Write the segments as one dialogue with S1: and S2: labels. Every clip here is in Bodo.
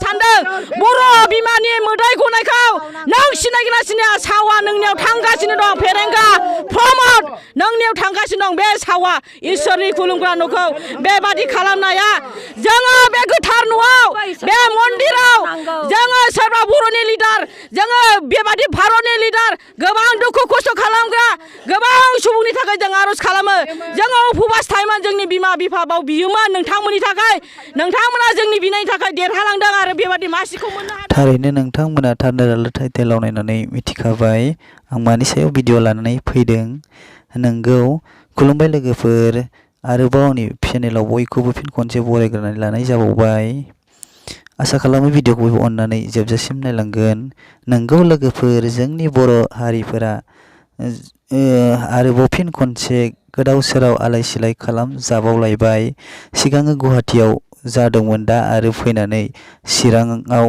S1: सानदों बर' बिमानि मोदै गनायखौ नों सिनायगोना सिनाया सावा नोंनियाव थांगासिनो दं फेरेंगा प्रमद नोंनियाव थांगासिनो दं बे सावा इसोरनि खुलुमग्रा न'खौ बेबादि खालामनाया जोङो बे गोथार न'आव बे मन्दिराव जोङो सोरबा बर'नि लिडार जोङो बेबादि भारतनि लिडार गोबां दुखु खस्थ' खालामग्रा गोबां सुबुंनि थाखाय जों आर'ज खालामो जोङो उपबास थायोमोन जोंनि बिमा बिफा बाव बियोमोन नोंथांमोननि थाखाय नोंथांमोना जोंनि बिनायनि थाखाय देरहालांदों आरो बेबादि मासिखौ मोननो हादों।
S2: थारैनो नोंथांमोना थारनो टाइटेलाव नायनानै मिथिखाबाय आं मानि सायाव भिडिअ लानानै फैदों। नोंगौ खुलुमबाय लोगोफोर आरोबाव आंनि चेनेलाव बयखौबो फिन खनसे बरायग्रोनानै लानाय जाबावबाय। आसा खालामो भिडिअखौ अननानै जोबजासिम नायलांगोन। नोंगौ लोगोफोर जोंनि बर' हारिफोरा आरोबाव फिन खनसे गोदाव सोराव आलाय सिलाय खालामजाबावलायबाय। सिगाङो गुवाहाटियाव जादोंमोन दा आरो फैनानै चिराङाव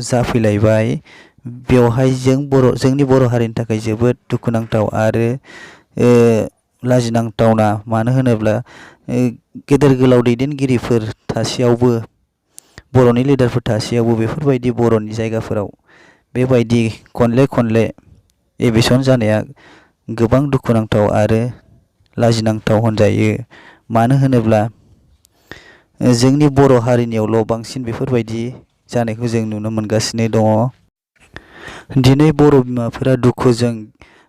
S2: जाफैलायबाय। बेवहाय जोंनि बर' हारिनि थाखाय जोबोद दुखुनांथाव आरो लाजिनांथावना मानो होनोब्ला गेदेर गोलाव दैदेनगिरिफोर थासेयावबो बर'नि लिडारफोर थासेयावबो बेफोरबायदि बर'नि जायगाफोराव बेबायदि खनले एबिसन जानाया गोबां दुखुनांथाव आरो लाजिनांथाव होनजायो। मानो होनोब्ला जोंनि बर' हारिनियावल' बांसिन बेफोरबायदि जानायखौ जों नुनो मोनगासिनो दङ। दिनै बर' बिमाफोरा दुखुजों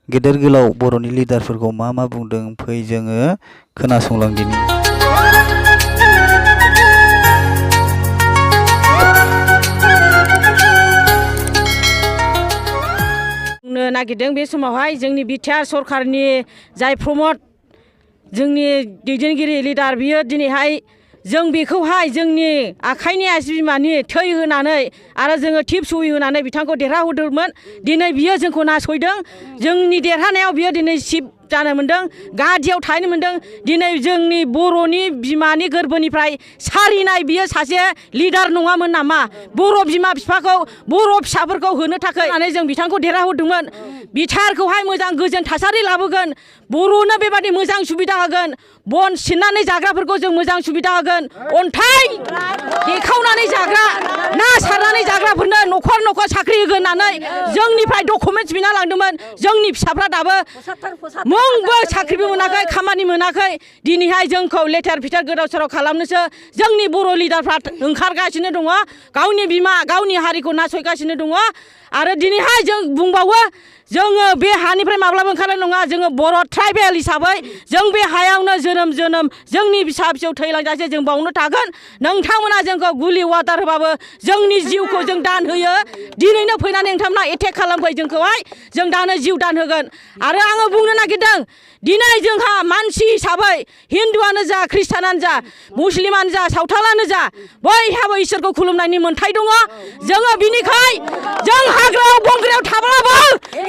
S2: गेदेर गोलाव बर'नि लिडारफोरखौ मा बुंदों फै जोङो खोनासंलांदिनि।
S1: बुंनो नागिरदों बे समावहाय जोंनि बिटिआर सरकारनि जाय प्रमद जोंनि दैदेनगिरि लिडार बियो दिनैहाय जों बेखौहाय जोंनि आखाइनि आसि बिमानि थै होनानै आरो जोङो टिप सुइ होनानै बिथांखौ देरहाहोदोंमोन। दिनै बियो जोंखौ नासयदों जोंनि देरहानायाव बियो दिनै सिफ जानो मोन्दों गादियाव थाहैनो मोन्दों। दिनै जोंनि बर'नि बिमानि गोरबोनिफ्राय सारिनाय बियो सासे लिडार नङामोन नामा बर' बिमा बिफाखौ बर' फिसाफोरखौ होनो थाखाय होननानै जों बिथांखौ देरहाहोदोंमोन। बिटिआरखौहाय मोजां गोजोन थासारि लाबोगोन बर'नो बेबादि मोजां सुबिदा होगोन बन सिननानै जाग्राफोरखौ जों मोजां सुबिदा होगोन अन्थाइ देखावनानै जाग्रा ना सारनानै जाग्राफोरनो न'खर साख्रि होगोन होननानै जोंनिफ्राय डकुमेन्टस बिना लांदोंमोन। जोंनि फिसाफ्रा दाबो मुंबो साख्रिबो मोनाखै खामानि मोनाखै। दिनैहाय जोंखौ लेथेर फिथेर गोदाव सोराव खालामनोसो जोंनि बर' लिडारफ्रा ओंखारगासिनो दङ गावनि बिमा गावनि हारिखौ नासयगासिनो दङ। आरो दिनैहाय जों बुंबावो जोङो बे हानिफ्राय माब्लाबा ओंखारनाय नङा जोङो बर' ट्राइबेल हिसाबै जों बे हायावनो जोनोम जोंनि फिसा फिसौ थैलांजासे जों बावनो थागोन। नोंथांमोना जोंखौ गुलि वाटार होबाबो जोंनि जिउखौ जों दान होयो। दिनैनो फैनानै नोंथांमोना एटेक खालामफै जोंखौहाय जों दानो जिउ दान होगोन। आरो आङो बुंनो नागिरदों दिनै जोंहा मानसि हिसाबै हिन्दुआनो जा ख्रिस्टानानो जा मुस्लिमानो जा सावथालानो जा बयहाबो इसोरखौ खुलुमनायनि मोन्थाय दङ। जोङो बिनिखाय जों हाग्रायाव बंग्रायाव थाब्लाबो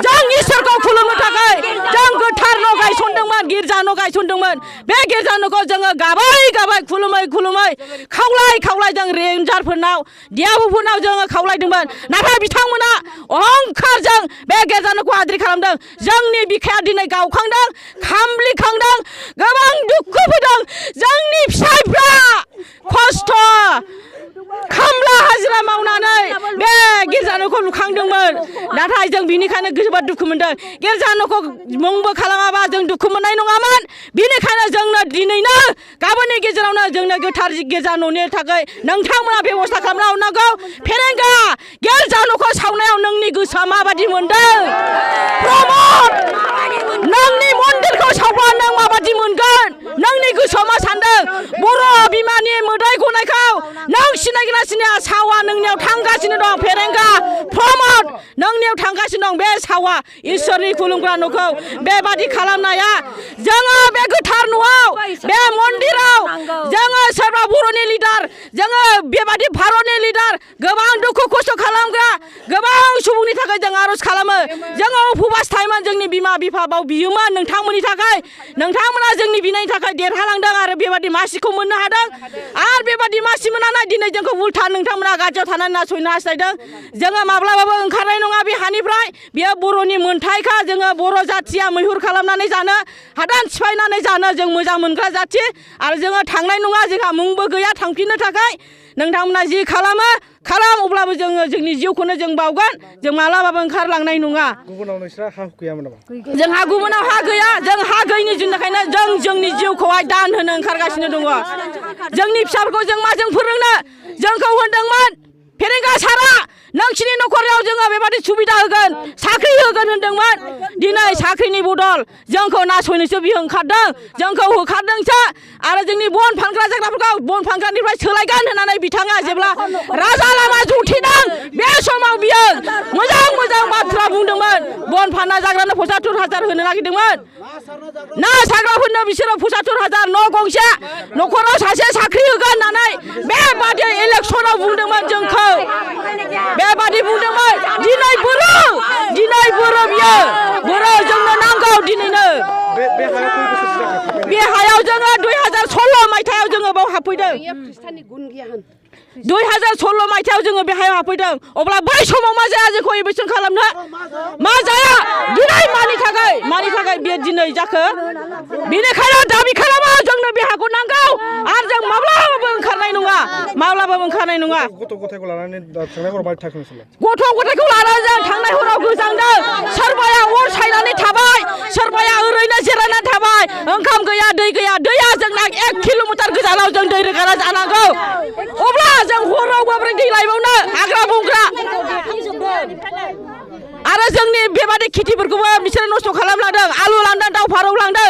S1: जों इसोरखौ खुलुमनो थाखाय जों गोथार न' गायसनदोंमोन गिर्जा न' गायसनदोंमन। बे गिर्जा न'खौ जोङो गाबै खुलुमै खावलाय जों रेन्जारफोरनाव डिआबुफोरनाव जोङो खावलायदोंमोन। नाथाय बिथांमोना अहंखारजों बे गिर्जा न'खौ आद्रि खालामदों। जोंनि बिखाया दिनै गावखांदों खामग्लिखांदों गोबां दुखु फैदों। जोंनि फिसाइफ्रा खस्थ' खामला हाजिरा मावनानै बे गिर्जा न'खौ लुखांदोंमोन। नाथाय जों बिनिखायनो जोबोद दुखु मोनदों। गिर्जा न'खौ मुंबो खालामाबा जों दुखु मोननाय नङामोन। बिनिखायनो जोंनो दिनैनो गाबोननि गेजेरावनो जोंनो गोथार गिर्जा न'नि थाखाय नोंथांमोना बेबस्था खालामना हरनांगौ। फेरेंगा गिर्जा न'खौ सावनायाव नोंनि गोसोआ माबादि मोनदों? प्रमद नोंनि मन्दिरखौ सावबा नों माबादि मोनगोन? नोंनि गोसोआव मा सानदों? बर' बिमानि मोदै गनायखौ नों सिनायगोना सिनाया सावा नोंनियाव थांगासिनो दं फेरेंगा प्रमद नोंनियाव थांगासिनो दं बे सावा इसोरनि खुलुमग्रा न'खौ बेबादि खालामनाया जोङो बे गोथार न'आव बे मन्दिराव जोङो सोरबा बर'नि लिडार जोङो बेबादि भारतनि लिडार गोबां दुखु खस्थ' खालामग्रा गोबां सुबुंनि थाखाय जों आर'ज खालामो। जोङो उपबास थायोमोन जोंनि बिमा बिफा बाव बियोमोन नोंथांमोननि थाखाय नोंथांमोना जोंनि बिनायनि थाखाय देरहालांदों आरो बेबादि मासिखौ मोननो हादों। आरो बेबादि मासि मोननानै दिनै जोंखौ उल्था नोंथांमोना गाज्रियाव थानानै नासयनो हास्थायदों। जोङो माब्लाबाबो ओंखारनाय नङा बे हानिफ्राय। बेयो बर'नि मोन्थायखा जोङो बर' जाथिया मैहुर खालामनानै जानो हादान सिफायनानै जानो जों मोजां मोनग्रा जाथि। आरो जोङो थांनाय नङा जोंहा मुंबो गैया थांफिननो थाखाय। नोंथांमोना जि खालामो खालाम अब्लाबो जोङो जोंनि जिउखौनो जों बावगोन जों मालाबाबो ओंखारलांनाय नङा
S3: गुबुनाव नोंस्रा हा गैयामोन नामा
S1: जोंहा गुबुनाव हा गैया जों हा गैयिनि जुनखायनो जों जोंनि जिउखौहाय दान होनो ओंखारगासिनो दङ जोंनि फिसाफोरखौ जों माजों फोरोंनो जोंखौ होनदोंमोन फेरेंगा सारा नोंसिनि न'खराव जोङो बेबादि सुबिदा होगोन साख्रि होगोन होनदोंमोन दिनै साख्रिनि बदल जोंखौ नासयनोसो बियो ओंखारदों जोंखौ होखारदोंसो आरो जोंनि बन फानग्रा जायगाफोरखौ बन फानग्रानिफ्राय सोलायगोन होननानै बिथाङा जेब्ला राजा लामा जुथिदों बे समाव बियो मोजां मोजां बाथ्रा बुंदोंमोन बन फानना जाग्रानो 75,000 होनो नागिरदोंमोन ना साग्राफोरनो बिसोरो 75,000 न' गंसे न'खराव सासे साख्रि होगोन होननानै बेबादि इलेक्सनाव बुंदोंमोन जोंखौ बेबादि बुंदोंमोन दिनै बर' बियो बर' जोंनो नांगौ दिनैनो बे हायाव जोङो 2016 मायथाइयाव जोङो बाव हाबफैदों 2016 मायथाइयाव जोङो बे हायाव हाबफैदों अब्ला बै समाव मा जाया जोंखौ एडमिसन खालामनो मा जाया दिनै मानि थाखाय बे दिनै जाखो बेनिखायनो दाबि खालामो जोंनो बे हाखौ नांगौ आरो जों माब्लाबाबो ओंखारनाय नङा
S3: गथ' गथायखौ लानानै थांनाय हराव मारै थाखो नोंसोरलाय
S1: गथ' गथायखौ लानानै जों थांनाय हराव गोजांदों सोरबाया अर सायनानै थाबाय सोरबाया ओरैनो जिरायनानै थाबाय ओंखाम गैया दै गैया दैया जोंना 1 किल'मिटार गोजानाव जों दै रोगाना जानांगौ अब्ला जों हराव माबोरै दै लायबावनो हाग्रा बंग्रा आरो जोंनि बेबादि खेथिफोरखौबो बिसोरो नस्थ' खालामलांदों आलु लांदों दाउ फारौ लांदों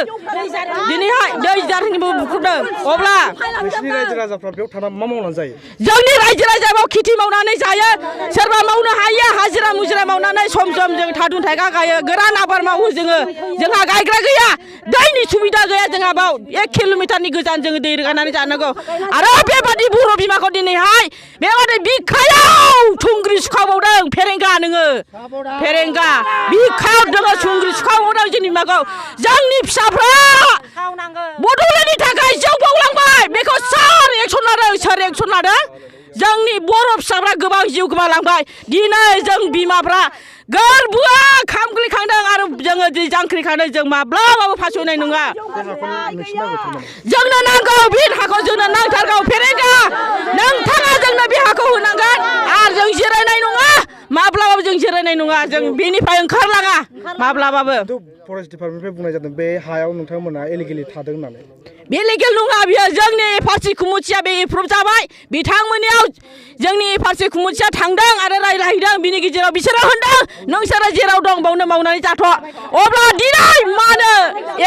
S1: दिनैहाय दै जारनिबो बुख्रुबदों अब्ला
S3: नोंसिनि रायजो राजाफ्रा बेयाव थाना मा मावनानै जायो
S1: जोंनि रायजो राजायाव खेथि मावनानै जायो सोरबा मावनो हायो हाजिरा मुजिरा मावनानै सम सम जों थादुन थाइगा गायो गोरान आबाद मावो जोंहा गायग्रा गैया दैनि सुबिदा गैया जोंहा बाव 1 किल'मिटारनि गोजान जोङो दै रोगानानै जानांगौ आरो बेबादि बर' बिमाखौ दिनैहाय बेबादि बिखायाव थुंग्रि सुखाबावदों फेरेंगा नोङो फेरेंगा बिखायाव दोङो थुंग्रि सुखाबावदों जोंनि बिमाखौ जोंनि फिसाफ्रा बड'लेण्डनि थाखाय जौ बावलांबाय बेखौ सोर एक्सन लादों जोंनि बर' फिसाफ्रा गोबां जिउ गोमालांबाय दिनै जों बिमाफ्रा गोरबोआ खामग्लिखांदों आरो जोङो दै जांख्रिखांदों जों माब्लाबाबो फासयनाय नङा जोंनो नांगौ बे हाखौ जोंनो नांथारगौ फेरेंगा नोंथाङा जोंनो बे हाखौ होनांगोन आरो जों जिरायनाय नङा माब्लाबाबो जों जिरायनाय नङा जों बेनिफ्राय ओंखारलाङा माब्लाबाबो
S3: फरेस्ट डिपार्टमेन्टनिफ्राय बुंनाय जादों बे हायाव नोंथांमोना इलिगेलि थादों होननानै
S1: बे लिगेल नङा बियो जोंनि फारसि खुमुथिया बे एप्रुभ जाबाय बिथांमोननियाव जोंनि फारसि खुमुथिया थांदों आरो रायलायहैदों बिनि गेजेराव बिसोरो होनदों नोंसोरो जेराव दं बावनो मावनानै जाथ' अब्ला दिनै मानो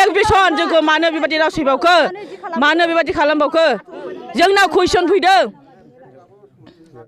S1: एडमिसन जोंखौ मानो बेबादि नासयबावखो मानो बेबादि खालामबावखो जोंनाव कुइसन फैदों